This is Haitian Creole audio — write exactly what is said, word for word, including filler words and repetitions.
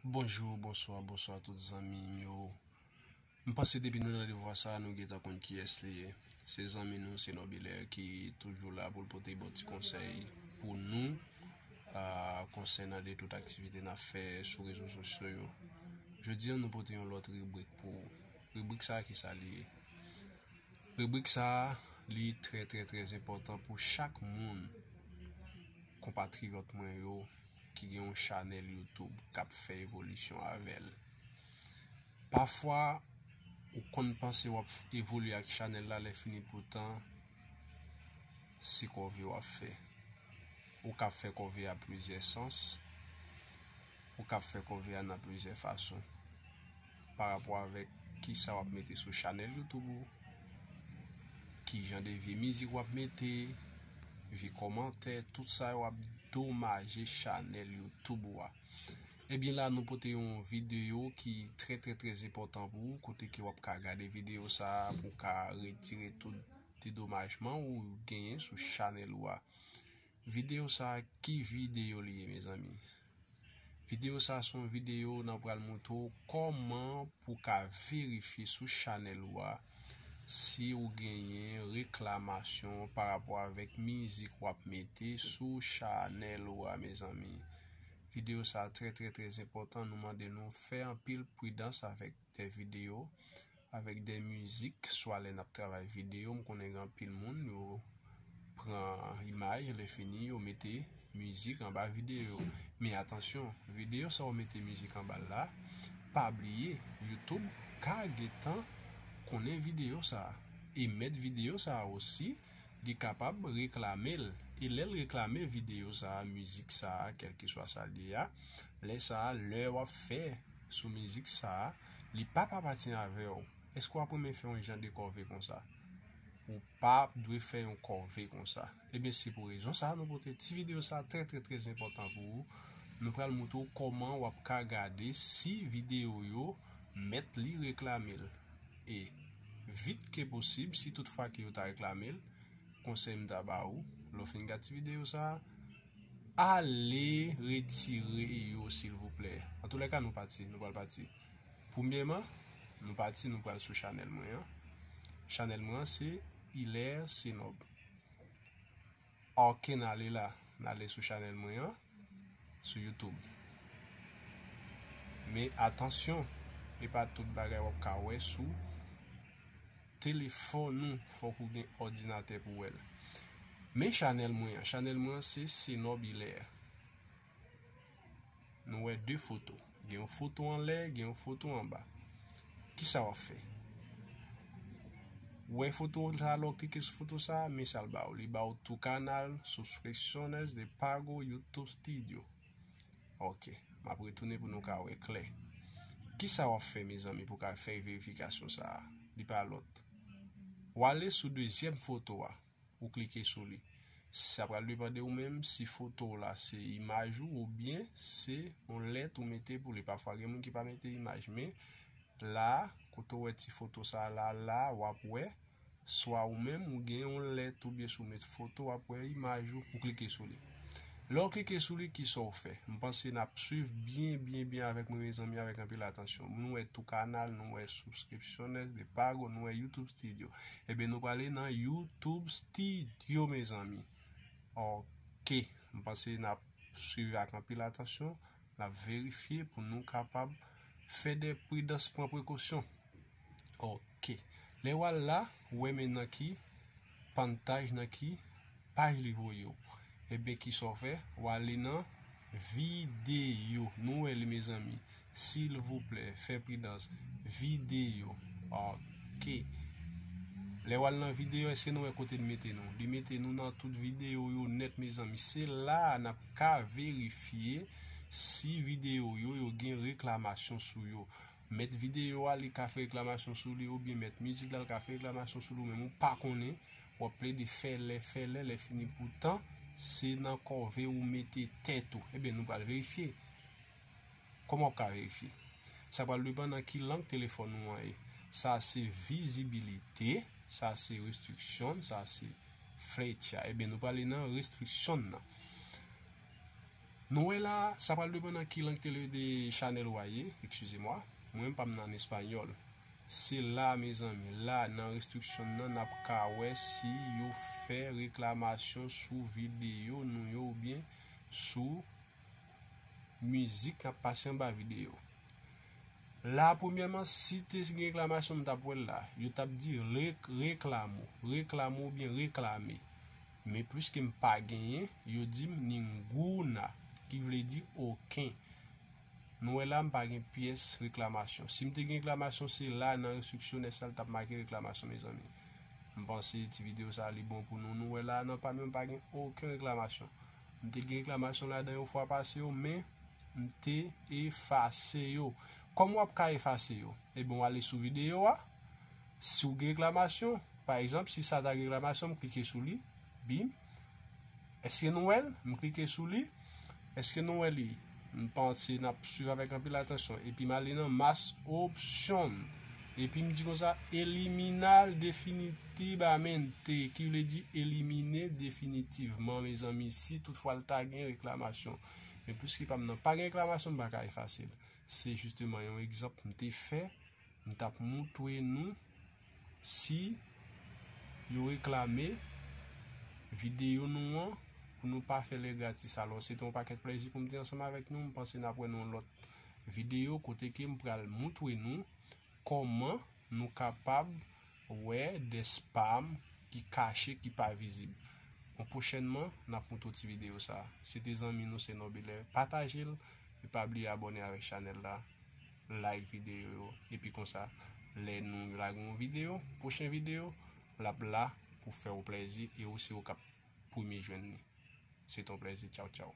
Bonjou, bonswa, bonswa tout zanmi m yo. M panse depi nou tande vwa sa, nou gentan konn kiyès li ye. Se zanmi nou, se Nobiler ki toujou la pou l pote bon ti konsèy pou nou, a, konsènan de tout aktivite n ap fè sou rezo sosyo yo. Jodi a, nou pote yon lòt ribrik pou ou. Ribrik sa a, ki sa li ye? Ribrik sa a, li trè, trè, trè enpòtan pou chak moun, konpatriyòt mwen yo, ki gen yon chanèl YouTube k ap fè evolisyon avè l. Pafwa, ou konn panse w ap evolye ak chanèl la, lè fini poutan, se kòve w ap fè. Ou ka fè kòve a plizyè sans, ou ka fè kòve a nan plizyè fason. Pa rapò avèk kisa w ap mete sou chanèl YouTube ou, ki jan de vye mizik w ap mete, vye kòmantè, tout sa yo ap domaje chanèl YouTube ou a. Ebyen la, nou pote yon videyo ki trè, trè, trè enpòtan pou ou, kote ke w ap ka gade videyo sa a, pou w ka retire tout dedomajman ou genyen sou chanèl ou a. Videyo sa a, ki videyo li ye, mezanmi? Videyo sa a se yon videyo n ap pral montre w kòman pou w ka verifye sou chanèl ou a si ou genyen reklamasyon pa rapò avèk mizik w ap mete sou chanèl ou a, mezanmi. Videyo sa a trè, trè, trè enpòtan. Nou mande nou fè anpil pridans avèk de videyo, avèk de mizik, swa lè n ap travay videyo. M konnen gen anpil moun, yo pran imaj, lè fini, yo mete mizik anba videyo. Men atansyon, videyo sa ou mete mizik anba l la, pa bliye, YouTube ka gentan konnen videyo sa a. E mèt videyo sa a osi, li kapab reklame l. E lè l reklame videyo sa a, mizik sa a, kèlkeswa sa l ye a, lè sa a, lè w ap fè sou mizik sa a, li p ap apatyen avè w. Èske w ap renmen fè yon jan de kòve konsa? Ou p ap dwe fè yon kòve konsa. Ebyen, se pou rezon sa a nou pote ti videyo sa a trè, trè, trè enpòtan pou ou. Nou pral montre w kòman w ap ka gade si videyo yo mèt li reklame l. E vit ke posib, si toutfwa ke yo ta reklame l, konsèy m ta ba ou, lè w fin gade ti videyo sa a, ale retire yo, silvouplè. Antoulèka, nou pati, nou pral pati. Premyèman, nou pati, nou pral sou chanèl mwen an. Chanèl mwen an se Hilaire Cenob. Ok, n ale la, n ale sou chanèl mwen an, sou YouTube. Men atansyon, e pa tout bagay w ap ka wè sou telefòn ou, fòk ou gen òdinatè pou wè l. Men chanèl mwen an, chanèl mwen an se Cenob Hilaire. Nou wè de foto. Gen yon foto anlè, gen yon foto anba. Kisa w ap fè? Ou wè foto sa a, lè w klike sou foto sa a, men sa l ba ou. Li ba ou tu canal, suscripciones de pago, YouTube Studio. Ok, m ap retounen pou nou ka wè klè. Kisa w ap fè, mezanmi, pou w ka fè verifikasyon sa a? Li pa lòt. W ale sou dezyèm foto a, ou klike sou li. Sa pral depann de ou menm si foto w la se imaj ou oubyen se yon lèt ou mete pou li. Pafwa gen moun ki pa mete imaj, men la, kote w wè ti foto sa a la, la, w ap wè, swa ou menm ou gen yon lèt oubyen si w met foto, w ap wè imaj ou, ou klike sou li. Lè w klike sou li, kisa w fè? M panse n ap swiv byen, byen, byen avèk mwen, mezanmi, avèk anpil atansyon. Nou wè tu canal, nou wè suscripciones de pago, nou wè YouTube Studio. Ebyen, nou prale nan YouTube Studio, mezanmi. Ok, m panse n ap swiv ak anpil atansyon, n ap verifye pou nou kapab fè de pridans, pran prekosyon. Ok, lè w al la, ou wè men nan ki pantaj, nan ki paj li voye w. Ebyen, kisa w fè? W ale nan videyo. Nou wè li, mezanmi. Silvouplè, fè pridans. Videyo. Ok. Lè w al nan videyo, èske nou wè kote l mete nou? Li mete nou nan tout videyo yo nèt, mezanmi. Se la a n ap ka verifye si videyo yo, yo gen reklamasyon sou yo. Mèt videyo a, li ka fè reklamasyon sou li, oubyen mèt mizik la, li ka fè reklamasyon sou li, ou menm ou pa konnen, w ap plede fè lè, fè lè, lè fini poutan, se nan kòve ou mete tèt ou. Ebyen, nou pral verifye. Kòman w ap ka verifye? Sa pral depann nan ki lang telefòn ou an ye. Sa se vizibilite, sa se restriksyon, sa se flecha. Ebyen, nou prale nan restriksyon nan. Nou wè la, sa pral depann nan ki lang tele de chanèl ou a ye, excusez-moi. Mwen menm pa m nan espanyòl. Se la, mezanmi, la nan restriksyon nan n ap ka wè si yo fè reklamasyon sou videyo nou yo oubyen sou mizik n ap pase anba videyo. La, premyèman, si te gen reklamasyon, m t ap wè l la. Yo t ap di re-, reklamo, reklamo oubyen reklame. Men piske m pa genyen, yo di m ninguna, ki vle di oken. Nou wè la, m pa gen pyès reklamasyon. Si m te gen reklamasyon, se la nan restriksyon sa l t ap make reklamasyon, mezanmi. M panse ti videyo sa li bon pou nou. Nou wè la, nan pa m yo, m pa gen oken reklamasyon. M te gen reklamasyon ladan yon fwa pase yo, men m te efase yo. Kòman w ap ka efase yo? Ebyen, w ale sou videyo a. Si w gen reklamasyon, pa egzanp, si sa ta gen reklamasyon, m klike sou li, bim. Èske nou wè l? M klike sou li. Èske nou wè li? M panse n ap swiv avèk anpil atansyon. Epi m ale nan mas opsyon. Epi m di konsa, eliminar definitivamente, ki vle di elimine definitivman, mezanmi, si toutfwa l ta gen reklamasyon. Men piske pa m nan pa gen reklamasyon, m pa ka efase l. Se jisteman yon egzanp m te fè, m t ap montre nou si yo reklame videyo nou an pou nou pa fè lè gratis. Alò, se te yon pakèt plèzi pou m te ansanm avèk nou. M panse n ap wè nan yon lòt videyo kote ke m pral montre nou kòman nou kapab wè de spam ki kache, ki pa vizib. Bon, pwochènman, n ap montre w ti videyo sa. Se te zanmi nou, se Nobile. Pataje l, e pa bliye abòne avèk chanèl la, like videyo yo, epi konsa, lè nou lage yon videyo, pwochen videyo, l ap la pou fè w plèzi, e ou se ou k ap premye jwenn li. Se te yon plèzi. Tchaw, tchaw.